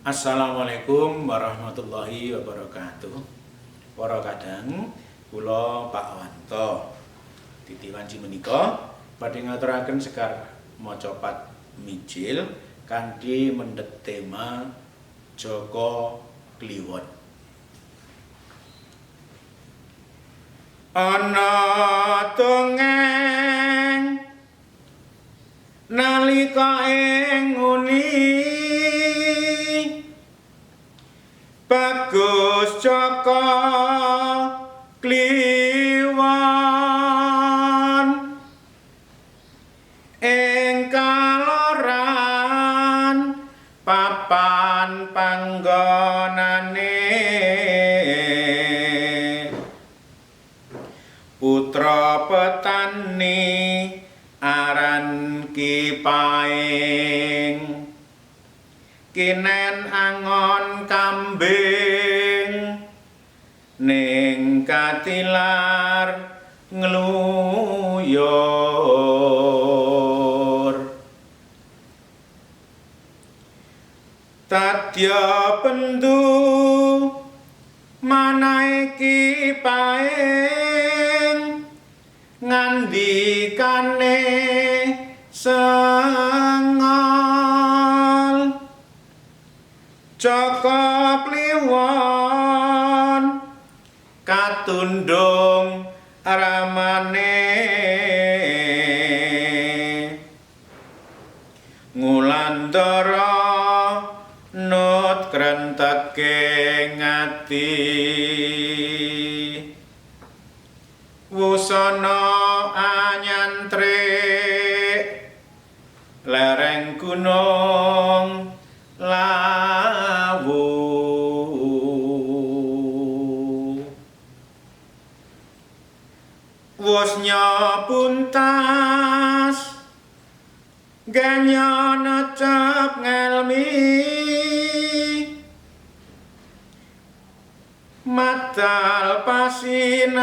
Assalamualaikum warahmatullahi wabarakatuh. Para kadang, kula Pak Wanto. Titi wanci menika badhe ngaturaken sekar macapat mijil kanthi mendhet tema Jaka Kliwon. Ana dongeng nalika ing nguni Bagus Jaka Kliwon ing kaloran papan panggonane putra petani aran Ki Paing kinen angon kambing ning katilar ngluyur. Tadya pendu manahe Ki Paing ngandikane sengol Jaka Kliwon katundhung ramane ngulandara nut krenteke ngati wusana anyantrik lereng gunung Lawu. Wusnya puntas genya necep ngelmi madal pasinaon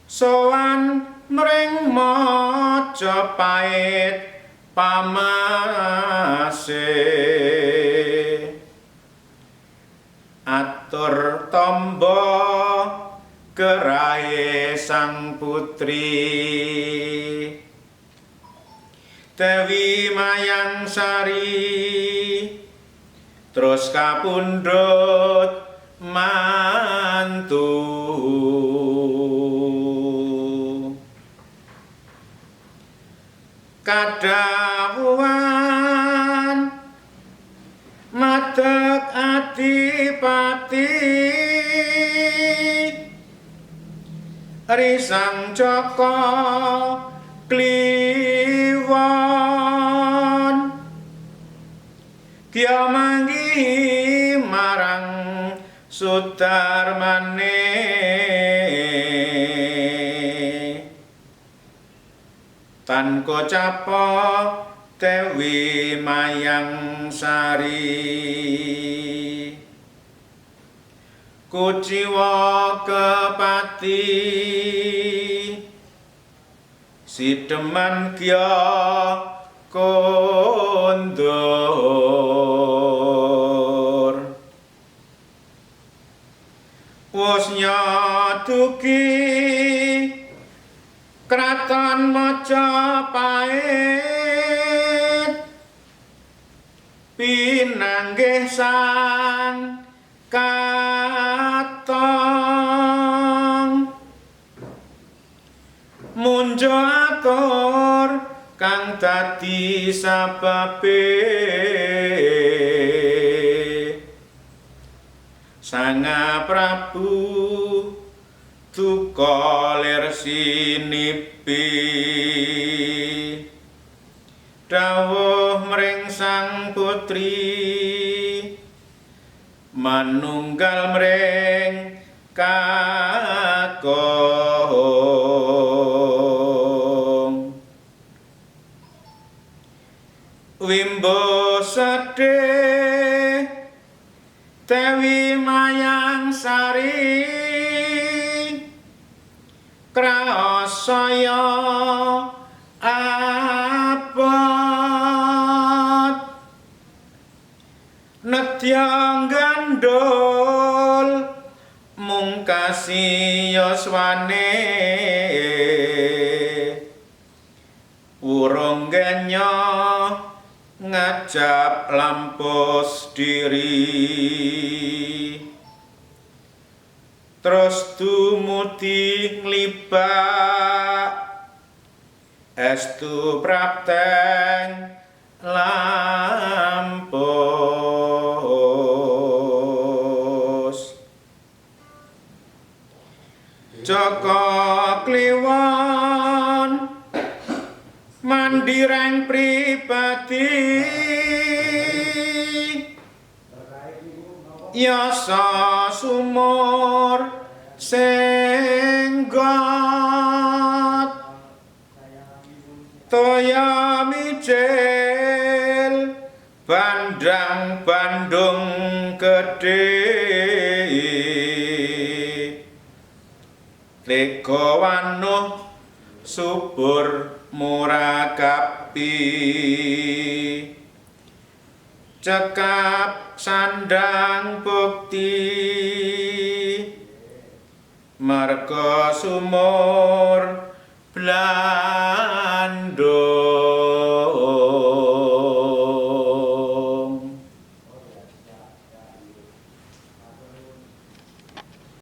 sowan mring Majapahit pamase atur tamba gerahe sang putri Dewi Mayang Sari terus kapundhut mantu. Kadhawuhan madeg adipati Risang Jaka Kliwon kya manggihi marang Sudarmane tan kocapa Dewi Mayang Sari kuciwa kepati sideman kya kondur wusnya dugi kraton Majapahit pinanggih sang katong munjo atur kang dadi sababe Sanga Prabu duka lir sinipi dawuh mring sang putri manunggal mring kakung wimbo sedih Dewi Mayang Sari kraos saya abot. Sedya gandul mungkasi yoswane, wurung genya ngajap lampus diri. Terus dumugi nglibak estu prapteng lampus. Jaka Kliwon mandireng pribadi, yasa sumur senggot, toya mijil bandang Bandung gedhe, tlega wanuh subur murakapi, cekap sandang bukti, merga sumur Blandung.